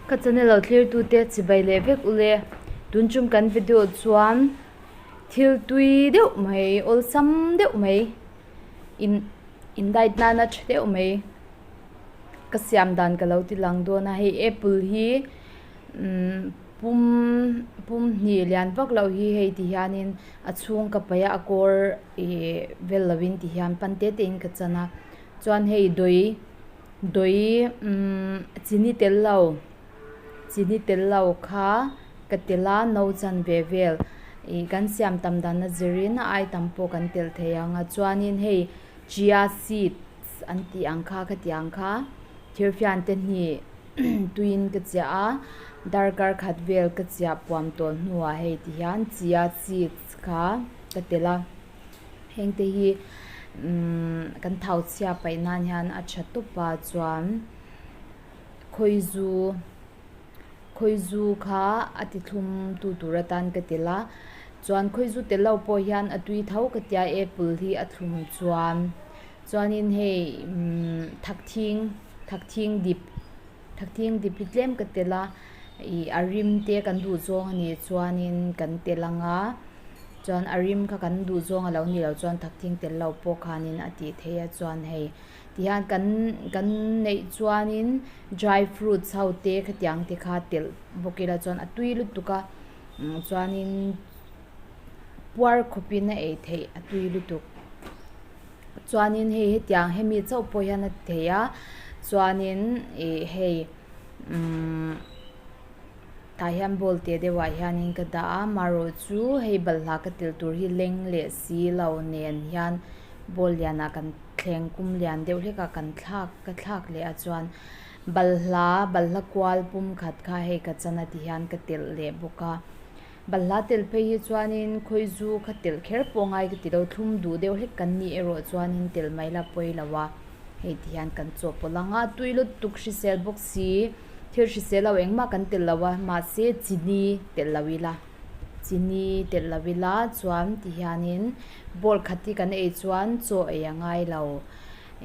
Ka channel lo thlir tute chibai leh vek ule. Tun tum kan video chuan thil tui deuh mai awlsam deuh mai in in diet nana tha deuh mai ka siam dan ka lo ti lang dawn a hei apple hi umm pum pum hnih lian vak loh hi hei ti hianin a chhung ka paih a a kawr ih vel lovin ti hian pan te te in ka chan a chuan hei dawi dawi umm chini tel lo chini tel lo kha ka tel a no chan ve vel ih kan siam tam dan a zirin a ai tam pawh kan telh thei ang a chuanin hei chia seeds an tih ang kha khatiang ang kha thirfian te hnih tuiin ka chiah a darkar khat vel ka chiah puam tawh hnuah hei ti hian chia seeds kha ka tel a heng te hi umm kan thau chhia paih nan hian a tha tawp a chuan khawizu khawizu kha a ti thlum tu tur atan ka tel a chuan khawizu tel lo pawh hian a tui tho ka tia apple hi a thlum chuan chuanin hei umm thakthing thakthing dip thakthing dip hi tlem ka tel a ih a rim te kan duh zawng a nih chuanin kan tel ang a chuan a rim kha kan duh zawng a lo nih loh chuan thakthing tel lo pawh khanin a tih theih a chuan hei tihian kan kan neih chuanin dry fruits ho te khatiang te kha telh bawk ila chuan a tui lutuk a chuanin puar khawpin a ei theih a tui lutuk chuanin hei hetiang hemi chauh pawh hian a ti thei a chuanin ih hei umm tah hian bowl te deuh ah hianin ka dah a marawh chu hei balhla ka telh tur hi leng leh si lo nen hian bowl lianah kan thleng kum lian deuh hlek ah kan thlak ka thlak leh a chuan balhla balhla kual pum khat kha hei ka chan a ti hian ka telh leh bawk a balhla telh phei hi chuanin khawizu kha telh kher pawh ngai ka ti lo thlum duh deuh hlek kan nih erawh chuanin telh mai la pawi lo a hei ti hian kan chawhpawlh ang a tui lutuk hrisel bawk si thil hrisel lo engmah kan telh lo a mahse chini telh lo ila chini telh lo ila chuan ti hianin bowl khat hi kan ei chuan chaw ei a ngai lo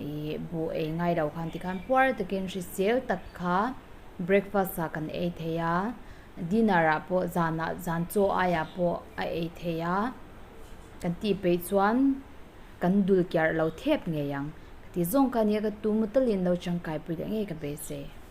ih buh ei ngai lo khan tikhan puar takin hrisel tak kha breakfast ah kan ei thei a dinner ah pawh zanah zan chaw aiah pawh a ei thei a kan tih peih chuan kan dul kiar lo thep ngei ang ka ti zawng kha nia ka tum talin lo tangkai pui leh ngei ka beisei.